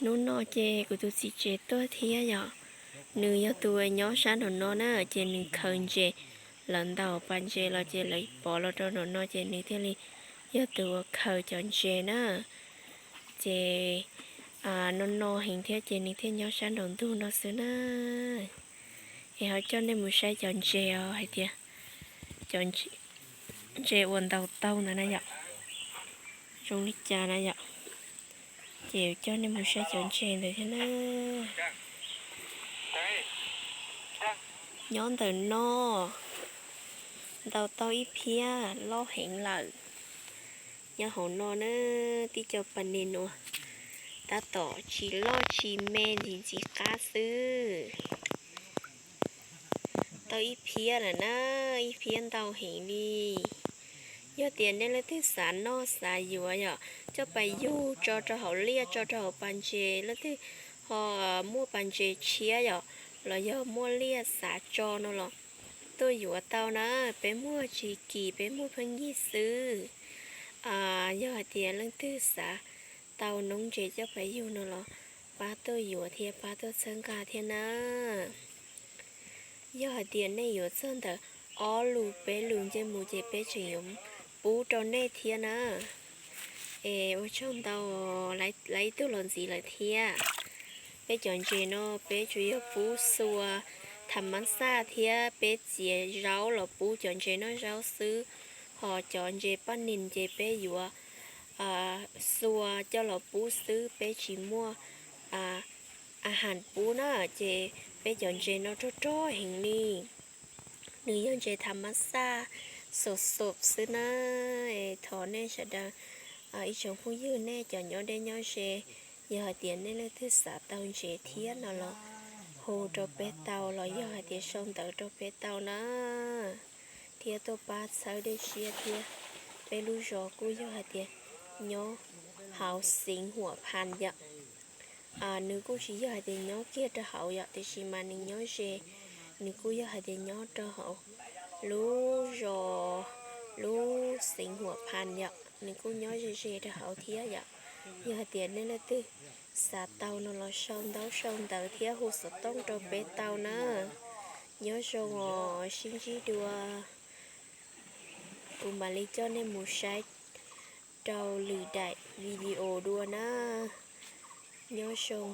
Hnub no ces kuv tus txiv tsev tuaj thiab yom. Nws yog tus uas nyob sab nraum no na, ces nws khaws ntses, lawv ntaus pas ntses los ces lawv pov los rau nraum no ces nws thiaj li yog tus uas khaws cov ntses na. Ces no no heev thiab ces nws thiaj nyob sab nraum ntug no xwb na. Es ho coj nej mus saib cov ntses os hais tias cov ntses uas ntaus tau ntawd na yom, zoo li cas na yom. Ces coj nej mus saib cov ntses ntawd thiab na. Nyob ntawm no ntaus tau ib phiab loj heev lawm. Nyob hauv no na, tib co pas nis uas tab tom tsis loj tsis me ntxim ntxim qab xwb. Tau ib phiab lawm na, ib phiab ntau heev li. Yog tias nej leej twg xav noj xav yuav yom, coj pas yug tso rau hauv liaj tso rau hauv pas ntses, leej twg ho muaj pas ntses tshiab yom, los yog muaj liaj xav tso no los tuaj yuav tau na. Peb muag tsis kim, peb muag pheej yig xwb. Yog hais tias leej twg xav tau noob ntses coj pas yug no los pab tuaj yuav thiab pab tuaj txhawb nqa thiab na. Yog hais tias nej yuav txog ntawm ob lus peb lus ncej mus ces peb tseem yuav pub rau nej thiab na. Es ua tsaug ntau, laiv ib tug los ntxiv lawm thiab. Peb cov ntses no peb tsuas yog pub xua tham mab xaj thiab peb txiav zaub los pub cov ntses noj zaub xwb. Ho cov ntses paj nis ces peb yuav xua coj los pub xwb, peb tsis muaj a has pub na. Ces peb cov ntses no rog rog heev li. Nws yog ntses tham mab xaj xom xom xwb na. Thov nej sawv daws ib tsoom phooj ywg nej cov nyob deb nyob ze, yog hais tias nej leej twg xav tau ntses thiab no los hu rau peb tau los yog hais tias sau ntawv rau peb tau na, thiab tuaj pab txhawb dej siab thiab. Peb lub zos kuj yog hais tias nyob hauv xeev Huam Phas yom. Nws kuj tsis yog hais tias nyob kiag rau hauv yom, tiam sis mas nws nyob ze, nws kuj yog hais tias nyob rau hauv lub zos, lub xeev Huam Phas yom, nws kuj nyob ze ze rau hauv thiab yom. Yog hais tias nej leej twg xav tau no los sau ntaub sau ntawv thiab hu xov tooj rau peb tau na. Nyob zoo os, sib ntsib dua. Kuv mam li coj nej mus saib rau lwm daim video dua na. Nyob zoo.